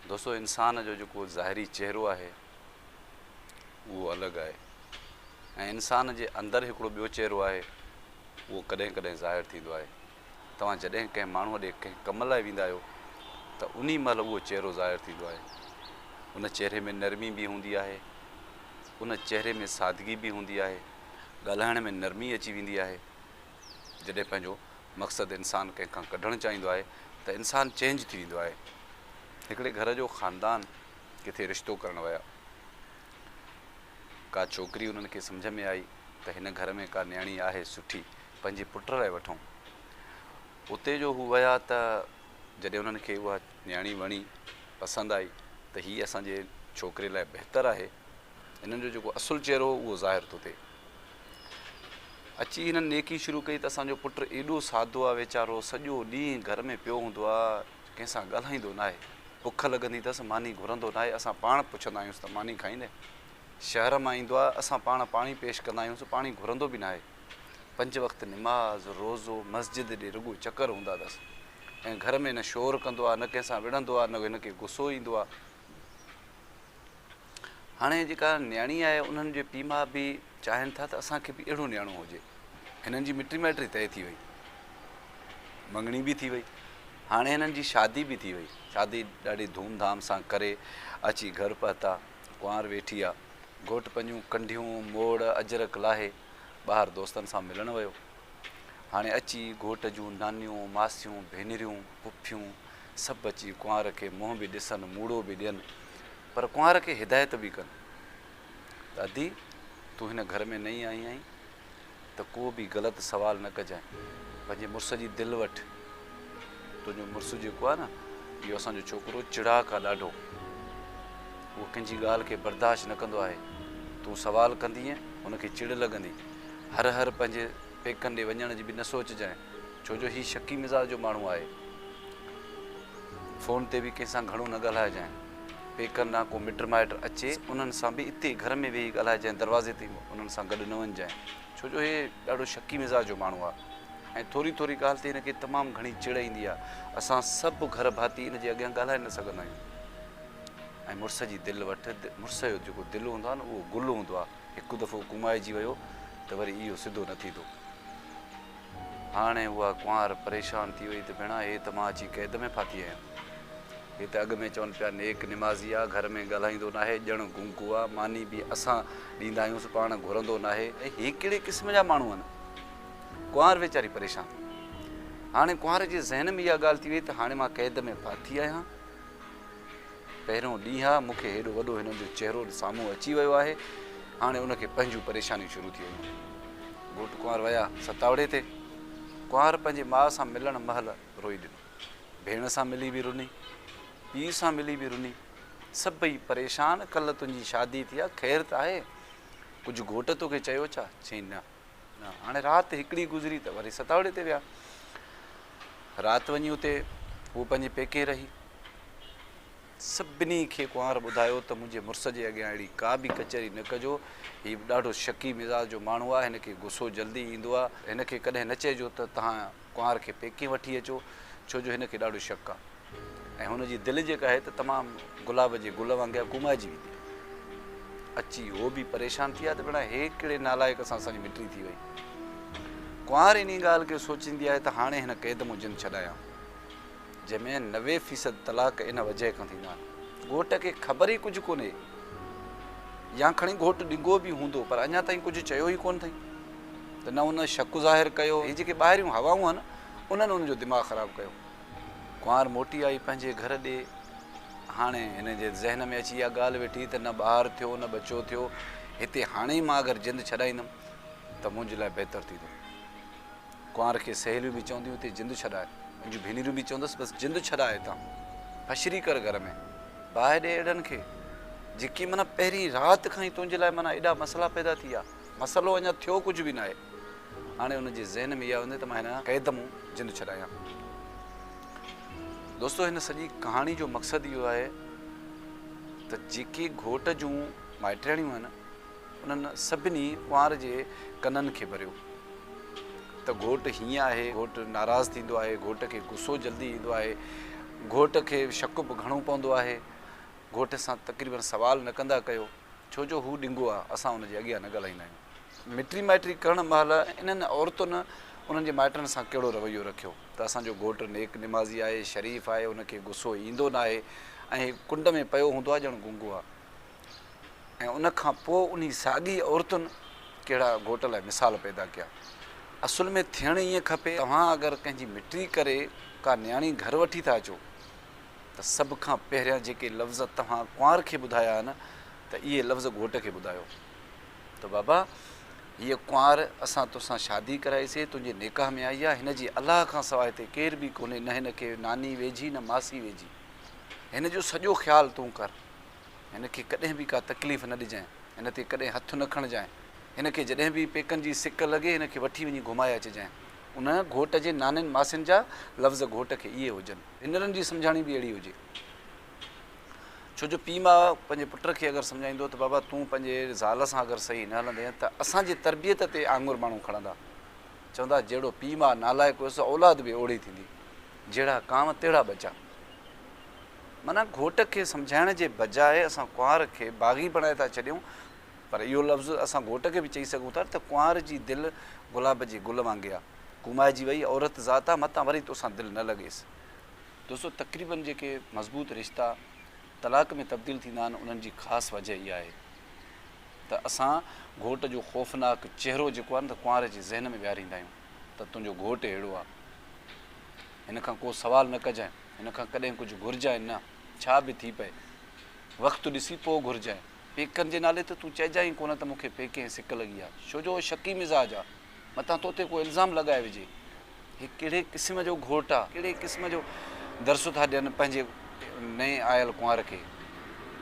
دوستو انسان جو جيڪو ظاهري چهرو آهي اهو الڳ آهي ۽ انسان جي اندر هڪڙو ٻيو چهرو آهي اهو ڪڏهن ڪڏهن ظاهر ٿيندو آهي. توهان جڏهن ڪنهن ماڻهوء ڏي ڪنهن ڪم لاء ويندا آهيو ته انهي مهل اهو چهرو ظاهر ٿيندو آهي. ان چهري ۾ نرمي به هوندي آهي، ان چهري ۾ سادگي به هوندي آهي، ڳالهائڻ ۾ نرمي اچي ويندي آهي. جڏهن پنهنجو مقصد انسان ڪنهن کان ڪڍڻ چاهيندو آهي ته انسان چينج ٿي ويندو آهي. هڪڙي گهر جو خاندان ڪٿي رشتو ڪرڻ ويا. ڪا ڇوڪري انهن کي سمجهه ۾ آئي ته هن گهر ۾ ڪا نياڻي آهي سٺي، پنهنجي پٽ لاء وٺون. اتي جو هو ويا ته جڏهن انهن کي اها نياڻي وڻي، پسند آئي ته هي اسان جي ڇوڪري لاء بهتر آهي. هنن جو جيڪو اصل چهرو هو اهو ظاهر ٿو ٿئي. اچي هنن نيڪي شروع ڪئي ته اسان جو پٽ ايڏو سادو آ ويچارو سڄو ڏينهن گهر ۾ پيو هوندو آ ڪنهن سان ڳالهائيندو ناهي. بک لڳندي اٿس ماني گهرندو ناهي اسان پاڻ پڇندا آهيونس ته ماني کائيندين؟ شهر مان ايندو آ اسان پاڻ پاڻي پيش ڪندا آهيونس پاڻي گهرندو به ناهي. پنج وقت نماز، روزو، مسجد ڏي رڳو چڪر هوندا اٿس ۽ گهر ۾ نه شور ڪندو آ نه ڪنهن سان وڙهندو آ نه هن کي غصو ايندو آ. هاڻي جيڪا نياڻي آهي انهن جي پيء ماء به چاهين ٿا ته اسان کي به اهڙو نياڻو هجي. هنن جي مٽي مائٽي طئي ٿي وئي. مڱڻي به ٿي وئي. هاڻي هنن جي شادي به ٿي وئي. شادي ڏاڍي ڌوم ڌام سان ڪري اچي گهر پهتا. ڪنوار ويٺي آ. گهوٽ پنهنجون ڪنڍيون، موڙ، اجرڪ لاهي ٻاهر دوستن سان ملڻ ويو. هاڻي اچي گهوٽ جون نانيون، ماسيون، ڀينريون، پڦيون سڀ اچي ڪنوار کي منهن به ڏسن، موڙو به ڏين، پر ڪنوار کي هدايت به ڪن ته ادي تون هن گهر ۾ نئين آئي آهين ته ڪو به غلط سوال نه ڪجانء، پنهنجي مڙس جي دل وٺ، تنهنجو مڙس جيڪو آهي نه اهو اسان جو ڇوڪرو چڙاڪ آهي ڏاڍو، اهو ڪنهن جي ڳالهه کي برداشت نه ڪندو آهي، تون سوال ڪندينء هن کي چڙ لڳندي، هر هر پنهنجي پيڪن ڏي وڃڻ جي به نه سوچجانء، ڇو جو هي شڪي مزاج جو ماڻهو آهي. فون تي به ڪنهن سان گهڻو نه ڳالهائجانء. پيڪن ڏانهن ڪو مٽ مائٽ اچي، انهن سان به اتي گهر ۾ ويهي ڳالهائجانء، دروازي تي انهن سان گڏ نه وڃجانء، ڇو جو هي ڏاڍو شڪي مزاج جو ماڻهو آهي ۽ ٿوري ٿوري ڳالهه تي هن کي تمام گهڻي چڙ ايندي آهي. اسان سڀ گهر ڀاتي ان جي اڳيان ڳالهائي نه سگهندا آهيون. ۽ مڙس جي دل وٺ، مڙس جو جيڪو دل هوندو آهي نه اهو گل هوندو آهي، هڪ دفعو ڪومائجي ويو ته وري اهو سڌو نه ٿيندو. هاڻي اها ڪنوار پريشان ٿي وئي ته ڀيڻا هي ته مان اچي قيد ۾ ڦاٿي آهيان. هي ته اڳ ۾ چون پيا نيڪ نمازي آ، گهر ۾ ڳالهائيندو ناهي، ڄڻ گونگو آ، ماني به اسان ڏيندا آهيونس، پاڻ گهرندو ناهي. هي ڪهڙي قسم جا ماڻهو آهن. ڪنوار ويچاري پريشان. هاڻي ڪنوار جي ذهن ۾ اها ڳالهه ٿي وئي ته هاڻي مان قيد ۾ ڦاٿي آهيان. پهريون ڏينهن آ، مون کي هيڏو وڏو هنن جو چهرو سامهون اچي ويو آهي. هاڻي ان کي پنهنجون پريشانيون شروع ٿي ويون. گهوٽ ڪنوار ويا ستاوڙي تي. ڪنوار پنهنجي ماء سان ملڻ مهل روئي ڏنو. ڀيڻ سان ملي به رني، پيء سان ملي به رني. سڀئي پريشان، ڪلهه تنهنجي شادي ٿي آ، خير ته آهي؟ ڪجهه گهوٽ توکي چيو ڇا؟ چيائين نه. نه. هاڻي رات هڪڙي گذري ته وري ستاوڙي تي ويا. رات وڃي اتي هوء پنهنجي پيڪي رهي. سڀني کي ڪنوار ٻڌايو ته منهنجي مڙس جي اڳيان اهڙي ڪا به ڪچهري نه ڪجو، هي ڏاڍو شڪي مزاج جو ماڻهو آهي، هن کي غصو جلدي ايندو آهي، هن کي ڪڏهن نه چئجو ته توهان ڪنوار کي پيڪي وٺي اچو، ڇو جو هن کي ڏاڍو شڪ آهي ۽ هن جي دل جيڪا آهي ته تمام گلاب جي گل وانگيان ڪومائجي ويندي آهي. اچي هو به پريشان ٿي ويا ته ڀيڻا هي ڪهڙي نالائق سان اسان جي مٽي ٿي وئي. ڪنوار انهي ڳالهه کي سوچيندي آهي ته هاڻي هن قيد مون جند ڇڏايان. جنهن ۾ 90% طلاق ان وجهه کان ٿيندا آهن. گهوٽ کي خبر ئي ڪجهه ڪونهي يا کڻي گهوٽ ڏنگو به هوندو پر اڃا تائين ڪجهه چيو ئي ڪونه اٿئي ته نه ان شڪ ظاهر ڪيو. هي جيڪي ٻاهريون هوائون آهن انهن ان جو دماغ خراب ڪيو. ڪنوار موٽي آئي پنهنجي گهر ڏي. هاڻي هن جي ذهن ۾ اچي اها ڳالهه ويٺي ته نه ٻار ٿيو نه ٻچو ٿيو، هتي هاڻي ئي مان اگر جند ڇڏائيندم ته منهنجي لاء بهتر ٿيندو. ڪنوار کي سهيليون به چونديون هتي جند ڇڏاء. منهنجون ڀينريون به چوندس بس جند ڇڏاء هتان. ڦشري ڪر گهر ۾. باهه ڏي اهڙن کي، جيڪي معنيٰ پهرين رات کان ئي تنهنجي لاء معنيٰ ايڏا مسئلا پيدا ٿي ويا. مسئلو اڃا ٿيو ڪجهه به ناهي. هاڻي ان جي ذهن ۾ اها هوندي ته مان هن قيد مون جند ڇڏايان. دوستو هن سڄي ڪهاڻي جو مقصد اهو آهي ته جيڪي گهوٽ جون مائٽياڻيون آهن انهن سڀني ڪنوار جي ڪنن کي ڀريو ته گهوٽ هيئن آهي، گهوٽ ناراض ٿيندو آهي، گهوٽ کي غصو جلدي ايندو آهي، گهوٽ کي شڪ به گهڻو پوندو آهي. گهوٽ سان تقريبن سوال نه ڪندا ڪيو، ڇو جو هو ڏنگو آ، اسان ان جي اڳيان نه ڳالهائيندا آهيون. مٽي مائٽي ڪرڻ مهل انهن عورتن انهن جي مائٽن سان ڪهڙو رويو رکيو ته اسان جو گهوٽ نيڪ نمازي آهي، شريف آهي، ان کي غصو ايندو ناهي ۽ ڪنڊ ۾ پيو هوندو آهي ڄڻ گونگو آ. ۽ ان کان پوء انهي ساڳي عورتن ڪهڙا گهوٽ لاء مثال پيدا ڪيا. اصل ۾ ٿيڻ ائين کپي توهان اگر ڪنهن جي مٽي ڪري ڪا نياڻي گهر وٺي ٿا اچو ته سڀ کان پهريان جيڪي لفظ توهان ڪنوار کي ٻڌايا آهن ته اهي لفظ گهوٽ کي ٻڌايو ته بابا هيء ڪنوار اسان توسان شادي ڪرائي سي تنهنجي نڪاح ۾ آئي آهي هن جي الله کان سواء هتي ڪير به ڪونهي نه هن کي ناني ويجهي نه ماسي ويجهي هن جو سڄو خيال تون ڪر هن کي ڪڏهن به ڪا تڪليف نه ڏجانء، هن تي ڪڏهن هٿ نه کڻجانء، هن کي جڏهن به پيڪن جي سڪ لڳي هن کي وٺي وڃي گهمائي اچجانء. ان گهوٽ جي نانين ماسين جا لفظ گهوٽ کي اهي هجن. ڀينرن جي سمجهاڻي به اهڙي هجي. ڇو جو پيء ماء پنهنجي پٽ کي اگر سمجهائيندو ته بابا تون پنهنجي زال سان اگر صحيح نه هلندين ته اسان جي تربيت تي آڱر ماڻهو کڻندا. چوندا جهڙو پيء ماء نالائق هيس اولاد به اوڙي ٿيندي. جهڙا ڪانء تهڙا ٻچا. معنيٰ گهوٽ کي سمجهائڻ جي بجاء اسان ڪنوار کي باغي بڻائي ٿا ڇڏيون پر اهو لفظ اسان گهوٽ کي به چئي سگهون ٿا ته ڪنوار جي دل گلاب جي گل وانگي آ ڪومائجي وئي عورت ذات آ متان وري توسان دل نه لڳيس. دوستو تقريبن جيڪي مضبوط رشتا طلاق ۾ تبديل ٿيندا آهن انهن جي خاص وجه اها آهي ته اسان گهوٽ جو خوفناڪ چهرو جيڪو آهي نه ته ڪنوار جي ذهن ۾ ويهاريندا آهيون ته تنهنجو گهوٽ اهڙو آ هن کان ڪو سوال نه ڪجانء، هن کان ڪڏهن ڪجهه گهرجانء نه، ڇا به ٿي پئي. وقت ڏسي پوء گهرجانء. پيڪن جي نالي ته تون چئجانء ئي ڪونه ته مون کي پيڪي ۽ سڪ لڳي آ، ڇو جو هو شڪي مزاج آ، متان تو تي ڪو الزام لڳائي وجهي. هي ڪهڙي قسم جو گهوٽ آ؟ ڪهڙي قسم جو درس ٿا ڏين پنهنجي نئين آيل ڪنوار کي؟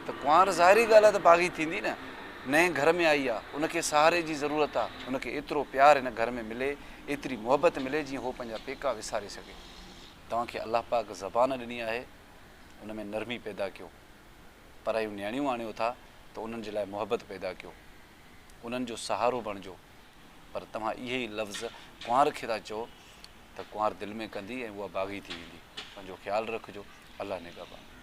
ته ڪنوار ظاهري ڳالهه آ ته باغي ٿيندي نه. نئين گهر ۾ آئي آ، ان کي سهاري جي ضرورت آ، ان کي ايترو پيار هن گهر ۾ ملي، ايتري محبت ملي جيئن هو پنهنجا پيڪا وساري سگهي. توهان کي الله پاڪ زبان ڏني آهي ان ۾ نرمي پيدا ڪيو. پرايون نياڻيون آڻيو ٿا ته انهن جي لاء محبت پيدا ڪيو. انهن جو سهارو بڻجو. پر توهان اهي ئي لفظ ڪنوار کي ٿا چئو ته ڪنوار دل ۾ ڪندي ۽ اها باغي ٿي ويندي. پنهنجو خيال رکجو. الله نگهبان.